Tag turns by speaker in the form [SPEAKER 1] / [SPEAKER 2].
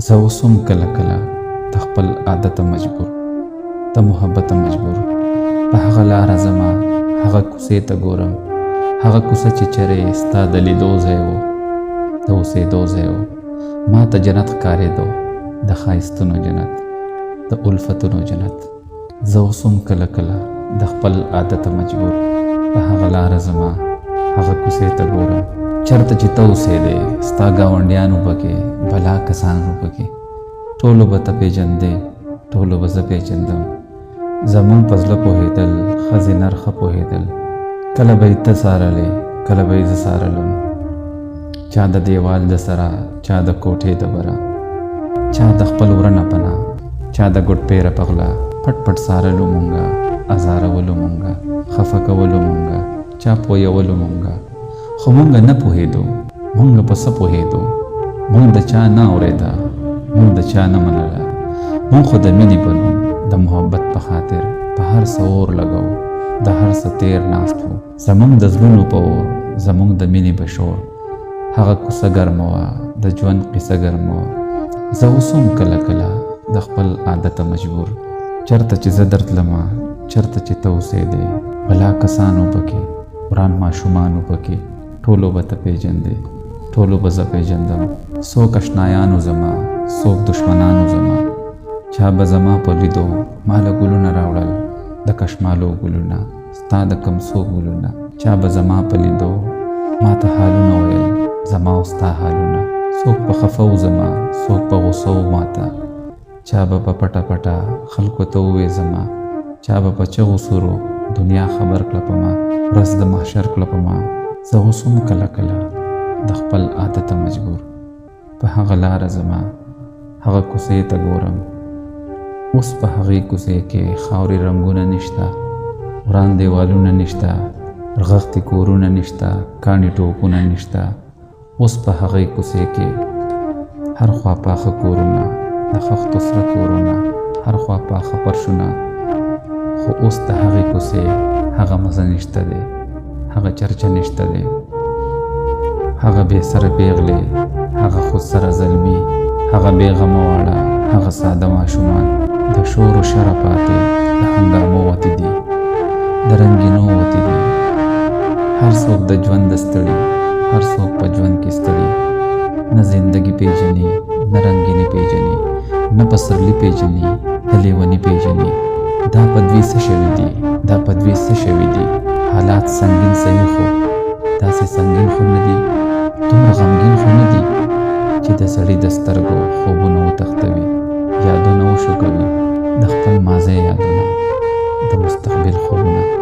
[SPEAKER 1] زه اوس هم کله کله د خپل عادته مجبور، د محبته مجبور، په هغه لاره ځمه، هغه کوڅې ته ګورم، هغه کوڅه چې چېرې ستا د لیدو ځای و، د اوسېدو ځای و. ما ته جنت ښکارېدو، د ښایستونو جنت، د الفتونو جنت. زه اوس هم کله کله د خپل عادته مجبور، په هغه لاره ځمه، هغه کوڅې ته ګورم، چېرته چې ته اوسېدې، ستا ګاونډیان وو پکې، بلا کسان وو پکې، ټولو به ته پېژندې، ټولو به زه پېژندم. زمونږ په زړه پوهېدل، ښځې نر ښه پوهېدل. کله به یې ته څارلې، کله به یې زه څارلم. چا د دیوال د سره، چا د کوټې د بره، چا د خپل وره نه پناه، چا د ګوډ پیره په غله، پټ پټ څارلو مونږه، ازارولو مونږه، خفه کولو مونږه، چا پویولو مونږه. خو مونږه نه پوهېدو، مونږه په څه پوهېدو؟ مونږ د چا نه اورېده، مونږ د چا نه منله. مونږ خو د مینې په نوم، د محبت په خاطر په هر څه اور لګو، د هر څه تیر ناست وو. زمونږ د زړونو په اور، زمونږ د مینې په شور هغه کوڅه ګرمه وه، د ژوند قصه ګرمه وه. زه اوس هم کله کله د خپل عادته مجبور، چېرته چې زه درتلمه، چېرته چې ته اوسېدې، بلا کسان وو پکې، وران ماشومان وو پکې، ټولو به ته پېژندې، ټولو به زه پېژندم. څوک اشنایان وو زما، څوک دښمنان وو زما. چا به زما په لیدو ماله ګلونه راوړل، د کشمالو ګلونه، ستا د کمڅو ګلونه. چا به زما په لیدو ما ته حالونه ویل، زما او ستا حالونه. څوک په خفه وو زما، څوک په غوسه وو ماته. چا به په پټه پټه خلکو ته ووې زما، چا به په چغو سورو دنیا خبر کړه په ما، ورځ د محشر کړه په ما. زه اوس هم کله کله د خپل عادته مجبور، په هغه لاره ځمه، هغه کوڅې ته ګورم. اوس په هغې کوڅې کې خاورې رنګونه نشته، وران دیوالونه نشته، رغښتي کورونه نشته، کاڼي ټوپونه نشته. اوس په هغې کوڅې کې هر خوا پاخه کورونه، د خښتو سره کورونه، هر خوا پاخه فرشونه. خو اوس د هغې کوڅې هغه مزه نشته دی، هغه چرچه نشته دی، هغه بې سره پیغلې، هغه خودسره زلمي، هغه بې غمه واړه، هغه ساده ماشومان د شور و شره پاتې، د هنګامو وتي دي، د رنګینو وتي دي. هر څوک د ژوند ستړي، هر څوک په ژوند کې ستړي، نه زندګي پیژني، نه رنګیني پیژني، نه پسرلي پیژني، نه لیوني پیژني. دا په دوی څه شوي دي، دا په دوی څه شوي دي؟ حالات سنګین صحیح خو داسې سنګین خو نه دي، دومره غمګین خو نه دي چې د سړي د سترګو خوبونه وتښتوي، یادونه وشوکوي، د خپل ماضي یادونه، د مستقبل خوبونه.